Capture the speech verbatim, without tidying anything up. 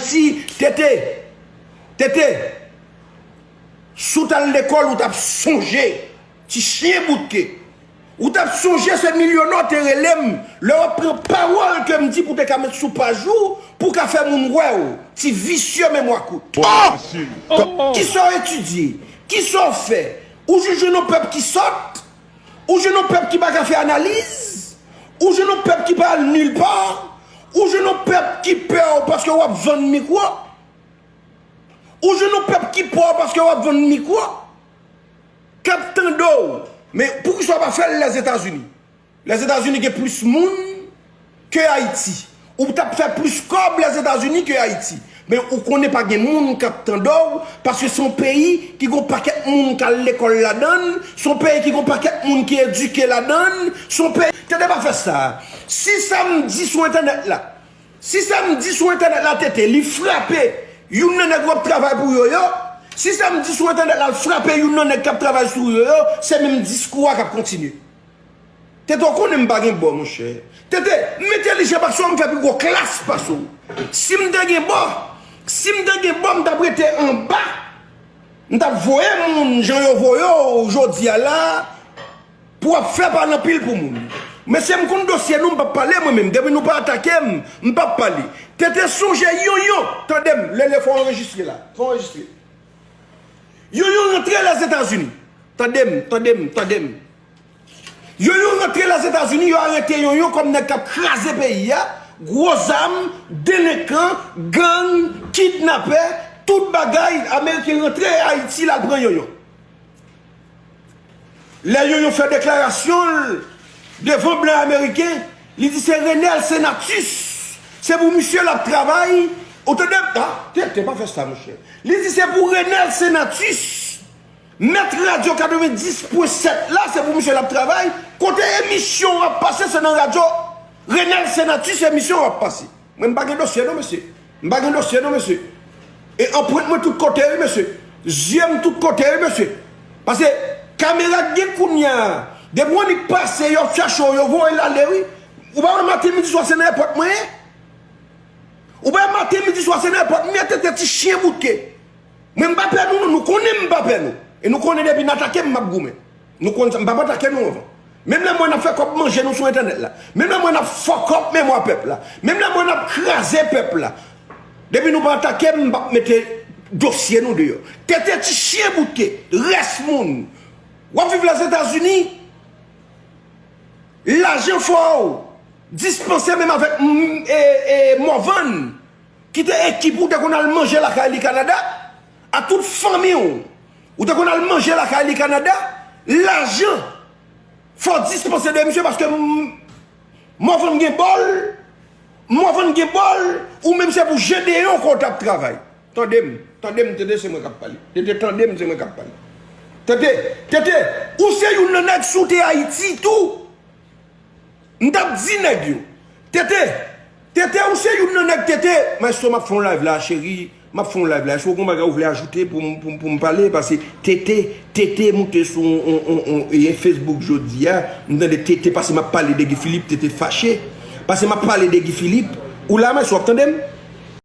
Ayiti, Tete, Tete, si w t al lekòl, ou t ap sonje, ti chen bout ke. Ou t ap sonje se milyonè w te rele m, lè w ap pran pawòl ke m di pou w te ka met sou paj ou, pou w ka fè moun wè w, ti visye memwa kout. Oh! Kisa w etidye? Kisa w fè? Ou jwenn yon pèp ki sòt? Ou jwenn yon pèp ki pa ka fè analiz? Ou jwenn yon pèp ki pa al nil pa? Ou jwenn yon pèp ki pè w paske w ap vann mikwo? Ou jwenn yon pèp ki pè w paske w ap vann mikwo? K ap tande w. Men poukisa w pa fè l Lèzetazini? Lèzetazini gen plis moun ke Ayiti. Ou t ap fè plis kòb Lèzetazini ke Ayiti. Men ou konnen pa gen moun k ap tande w, paske se yon peyi ki gen yon pakèt moun k al lekòl ladan l, se yon peyi ki gen yon pakèt moun ki edike ladan l, se yon peyi. Tete, pa fè sa. Si sa m di sou entènèt la, si sa m di sou entènèt la, Tete, li frape youn nan nèg w ap travay pou yo yo, si sa m di sou entènèt la, l frape youn nan nèg k ap travay sou yo yo, se menm diskou a k ap kontinye. Tete, w konnen m pa gen bò, monchè. Tete, m entèlijan pase w, m fè pi gwo klas pase w. Si m te gen bò, si m te gen bò, m t ap rete anba. M t ap voye moun jan yo voye w jodi a la, pou w ap fè pale anpil pou moun. Mesye, m konn dosye nou, m p ap pale mwen menm. Depi nou pa atake m, m p ap pale. Tete, sonje Yonyon, tande m, Lele, fò w anrejistre la. Fò w anrejistre. Yonyon rantre Lèzetazini. Tande m, tande m, tande m. Yonyon rantre Lèzetazini, yo arete Yonyon kòm nèg k ap kraze peyi a, gwo zam, delenkan, gang, kidnapè, tout bagay, Ameriken rantre Ayiti, l al pran Yonyon. Lè Yonyon fè deklarasyon l devan blan ameriken, li di se Renel Senatus, se pou misye l ap travay, ou tande, ah, Tete, pa fè sa, monchè. Li di se pou Renel Senatus, mèt radyo katrevenndis pwen sèt la, se pou misye l ap travay. Kote emisyon w ap pase, se nan radyo Renel Senatus emisyon w ap pase. Mwen, m pa gen dosye non, mesye. M pa gen dosye non, mesye. E anprent mwen tout kote, wi, mesye. Zye m tout kote, wi, mesye. Pase kamera k gen kounye a, depi w annik pase, yo ap chache w, yo voye l ale, wi. Ou pa wè maten, midi, swa, se nan èpòt mwen ye? Ou pa wè maten, midi, swa, se nan èpòt mwen ye, Tete, ti chen bout ke. Mwen, m pa pè nou, non. Nou konnen m pa pè nou. E nou konnen depi n atake m, m ap goumen. Nou konn sa, m p ap atake nou anvan. Menm lè m wè n ap fè kòb manje nou sou entènèt la. Menm lè m wè n ap fuck up memwa pèp la. Menm lè m wè n ap kraze pèp la. Depi nou pa atake m, m p ap mete dosye nou deyò. Tete, ti chen bout ke, rès moun. W ap viv Lèzetazini, lajan fò w dispanse menm avèk, mm, e, e, Morvan. Kite ekip ou te konn al manje lakay li Kanada, a tout fanmi w, ou te konn al manje lakay li Kanada, lajan fò w dispanse de misye paske m-, Morvan gen bòl, Morvan gen bòl, ou menm se pou Jedeyon ke w t ap travay. Tande m, tande m, Tete, se mwen k ap pale. Tete, tande m, se mwen k ap pale. Tete, Tete, ou se youn nan nèg sou te Ayiti tou. M t ap di nèg yo, Tete, Tete, ou se youn nan nèg Tete. Maestro, m ap fè yon live la, cheri. M ap fè yon live la. Èske w gen yon bagay ou vle ajoute pou m, pou m, pou m pale? Pase Tete, Tete moute sou on, on, on, on, e, Facebook jodi a. M tande Tete, pase m ap pale de Guy Philippe, Tete fache. Pase m ap pale de Guy Philippe. Ou la, maestro, w ap tande m?